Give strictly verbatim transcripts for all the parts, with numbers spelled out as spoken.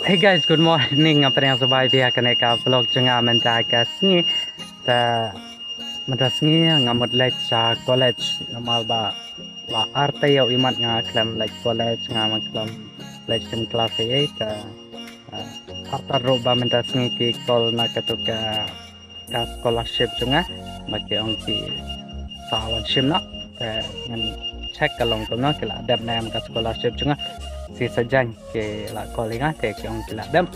Hey guys, good morning. Nga pdiang sngewbha ïa phi ha kane ka vlog jong nga mynta ka sngi. Te mynta sngi nga mut leit sha college namar ba la ar taïew imat nga khlem leit college, nga ma khlem leit shim class ei ei. Te, eh, artat ruh ba mynta sngi ki call na katu ka ka scholarship jong nga, ba ki ong ki sa wan shim noh. Te ngan check ka long kumno, ki la dep ne em ka scholarship jong nga. Shi sajan ki la call ïa nga, te ki ong ki la dep.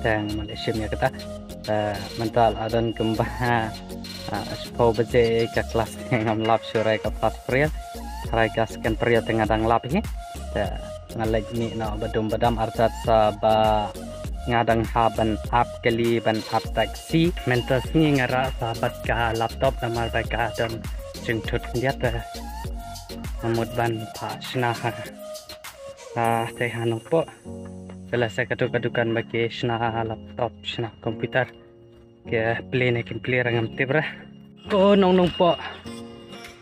Te ngan leit shim ïa kata. Te mynta la don kumba, ah, shiphew baje ka class, ngam lap shuh re ka first period. Hynrei ka second period te nga dang lap hi. Te nga leit mih noh ba dum ba dam, artat sa ba nga dang hap ban ap kali, ban ap taxi. Mynta sngi nga rah sa bad ka laptop namar ba ka don jingthut khyndiat. Te nga mut ban phah shna ha, ah, te ha Nongpoh. Te la sa katu ka dukan ba ki shna laptop, shna computer. Ki plie ne kim plie ruh ngam tip re. Ko nong Nongpoh,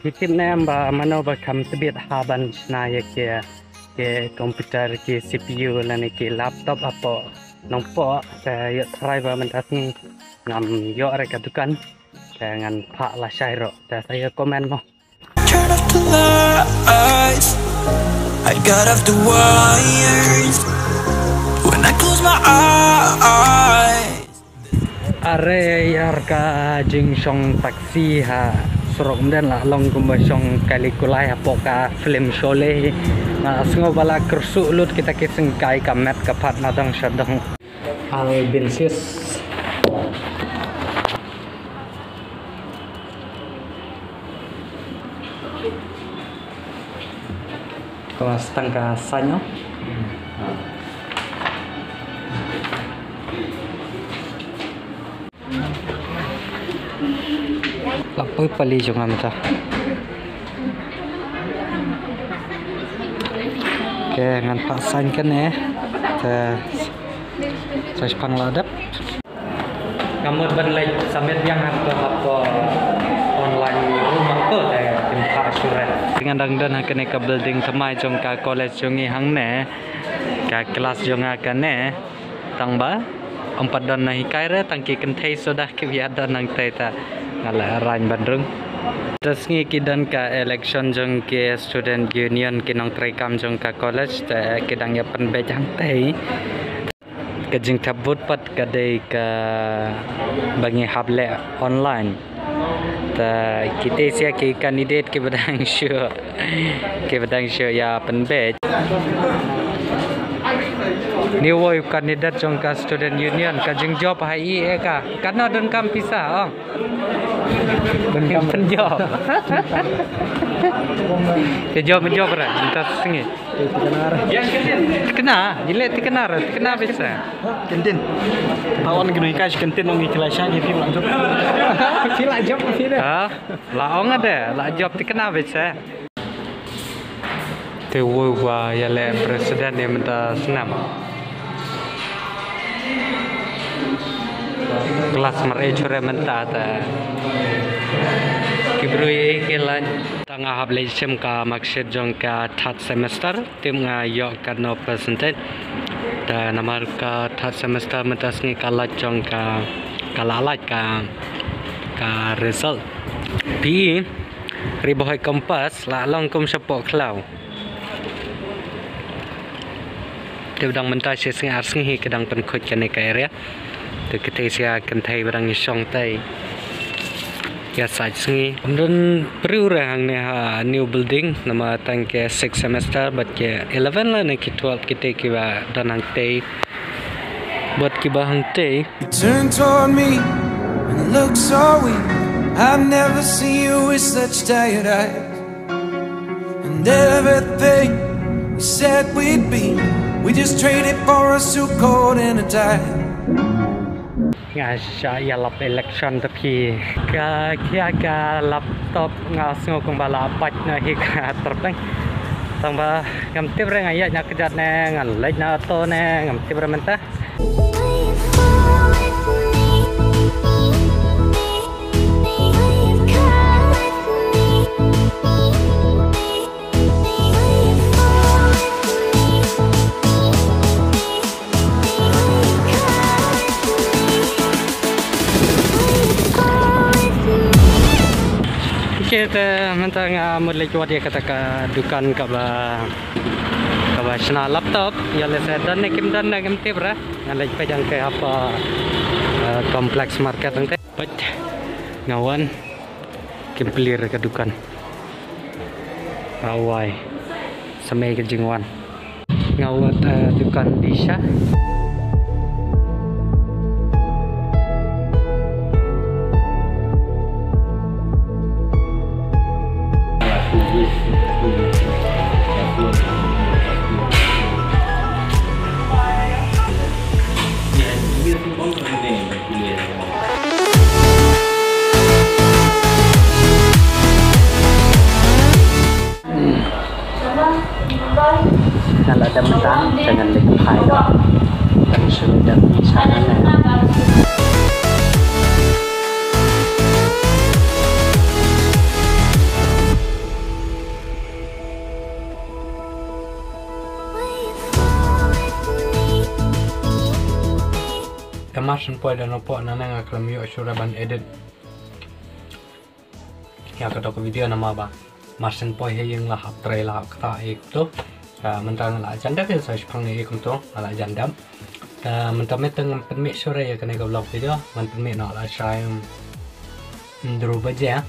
phi tip ne em ba mano ba kham tbit hap ban shna ïa ki, ki computer, ki C P U lane ki laptop hapoh Nongpoh? Te ïoh tharai ba mynta sngi ngam ïoh re ka dukan. Te ngan phah lashai ruh. Te sa ïa comment mo. Turn off the lights. I got off the wires. When I close my eyes. Are ïar ka jingshong taxi ha surok Umden la long kumba shong kali kulai hapoh ka film Sholay. Nga sngew ba la kyrsuh lut kita ki syngkai, ka met ka phad na dong sha dong. Albensius. Ko stang ka sanyo. La poi pali jong nga mynta. Okay, ngan phah sign kane. Te sa shipang la dep. Nga mut ban leit submit biang hapoh, hapoh online room hangto, te kim phah shuh re. Nga dang don ha kane ka building thymmai jong ka college jong ngi hangne. Ka class jong nga kane. Tang ba ym pat don na hikai re, tang ki kynthei suda kiba ïa don hangtai, te nga la rang ban rung. Te sngi ki don ka election jong ki student union, ki nongtreikam jong ka college, te ki dang ïa pynbeit hangtai. Ka jingthep vote pat ka dei kaba ngi hap leh online. Te kitei sha ki candidate kiba dang shu, kiba dang shu ïa pynbeit. Ni woi u candidate jong ka student union, ka jingjop ha i e ka. Katno donkam pisa, oh. Donkam pynjop. Te jop, jop re mynta sngi. Te tikna re. Tikna, jileh tikna re, tikna pisa. Kentin. Tawon kinu ikai kentin ngi kila sha ngi phi la jop. Phi la jop phi de. Ha? La ong ade, la jop tikna beit se. Te woi wa ïa le president ne mynta snam. Class mar e chure mynta te. Ki briew e ki la. Tang nga hap leit shim ka marksheet jong ka third semester. Tip nga ïoh katno percentage. Te namar ka third semester mynta sngi ka lait jong ka, ka la lait ka, ka result. Phi i, Ri Bhoi Compass la long kum shapoh khlaw. Te dang mynta shi sngi ar sngi hi ki dang pynkhuid kane ka area. Te kitei sha kynthei ba dang ïa shong tei. Ïa sait sngi. Ym don briew re hangne ha new building, namar tang ki six semester bad ki eleven lane ki twelve kitei kiba don hangtei. Bad kiba hangtei. You turn toward me and look so weak. I've never seen you with such tired eyes. And everything we said we'd be, we just traded for a suit coat and a tie. Nga shah ïalap election te phi. Ka khia ka laptop nga sngew kumba la pait na hi ka tyrpeng. Tang ba ngam tip re nga ïaid na kjat ne, nga leit na auto ne, ngam tip re mynta. Te mynta nga mut leit wad ïa kata ka dukan kaba, kaba shna laptop. Ïa lehse don ne kim don ne kim tip re. Nga leit peit ïa ka hap, eh, complex market hangtei. Peit, nga wan, kim plie re ka dukan. Rawai, sa mei ka jingwan. Nga wad, eh, dukan Disha. Nga la dep mynta, te ngan leit phai noh. Kan shu dep ïa sha nan ne. Te mar shen poi da na pok nangne nga khlem ïoh shuh ban edit ïa kato ka video namar ba mar shen poi hi ïa nga la hap trei la hap kata ïa kato. Ah, mynta nga la jan dep ïa sa shipang ïa kumto nga la jan dep. Ah, mynta mynta ngan pynmih shuh ïa kane ka vlog video, ngan pynmih noh la shai hynriew baje.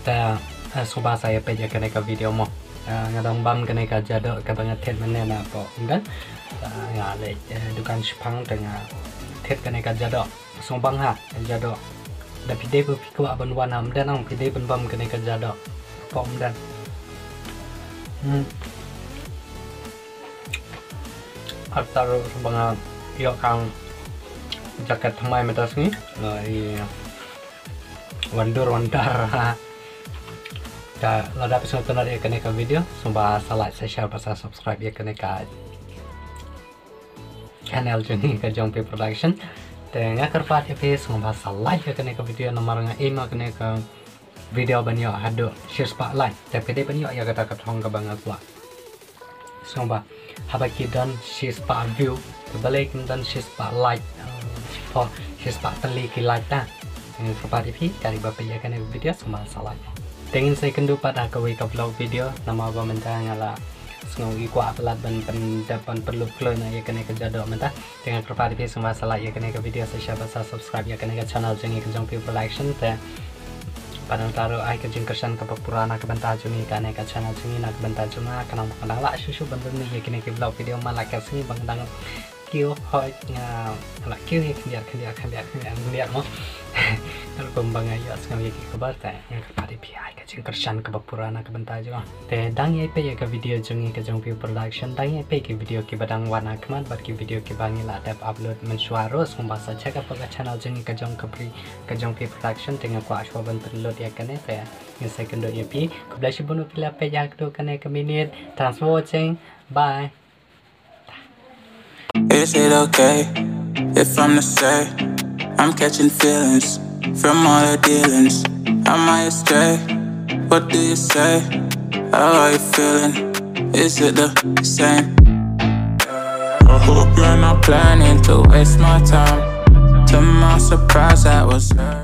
Te, ah, sngewbha sa ïa peit ïa kane ka video mo. Ah, nga dang bam kane ka jadoh kaba nga thied mynne na pok ynda. Ah, nga leit, eh, dukan shipang te nga thied kane ka jadoh. Sngewbha ha, jadoh. Da phi dei ba phi kwah ban wan ha, ym dei nang phi dei ban bam kane ka jadoh. Pok ym dei. Hmm. Arta ruh sngewbha ïoh kang jaket thymmai mynta sngi. Lah i wan dur wan dar. Te lada phi sngewtynnat ïa kane ka video, sngewbha sa like, sa share, bad sa subscribe ïa kane ka channel jong ngi ka Jong Phi Production. Te nga kyrpad ïa phi sngewbha sa like ïa kane ka video namar nga aim ïa kane ka video ban ïoh haduh shispah like. Te phi dei ban ïoh ïa kata ka thong kaba nga kwah. Sngewbha haba ki don shispah view, te balei kim don shispah like, eh, shispah, shispah tylli ki like ta. Nga kyrpad ïa phi, ka dei ba phi ïa kane ka video sngewbha sa like. Te ngin sa ïakynduh pat ha kawei ka vlog video, namar ba mynta nga la sngew i kwah palat ban pyndep ban pynlut kloi na ïa kane ka jadoh mynta. Te nga kyrpad ïa phi sngewbha sa like ïa kane ka video, sa share bad sa subscribe ïa kane ka channel jong ngi ka Jong Phi Production. Te pat nangta ruh ai ka jingkyrshan kaba pura na ka bynta jong ngi kane ka channel jong ngi na ka bynta jong nga, khnang ba kan dang lah shuh shuh ban pynmih ïa kine ki vlog video man la ka sngi ba kan dang kiew hoi nga la kiew ïa khyndiat khyndiat khyndiat khyndiat khyndiat mo. Rukom ba nga ïohsngew ïa ki khubor te nga kyrpad ïa phi ai ka jingkyrshan kaba pura na ka bynta jong nga. Te dang ïai peit ïa ka video jong ngi ka Jong Phi Production, dang ïai peit ki video kiba dang wan ha khmat bad ki video kiba ngi la dep upload mynshuwa ruh, sngewbha sa check out ka channel jong ngi ka Jong Phi, ka Jong Phi Production, te nga kwah shuwa ban pynlut ïa kane te ngin sa ïakynduh ïa phi. Khublei shibun ba phi la peit ïa kane ka minit. Thanks for watching. Bye. Is it okay if I'm the same? I'm catching feelings from all the dealings. Am I astray? What do you say? How are you feeling? Is it the same? I hope you're not planning to waste my time. To my surprise, I was hurt.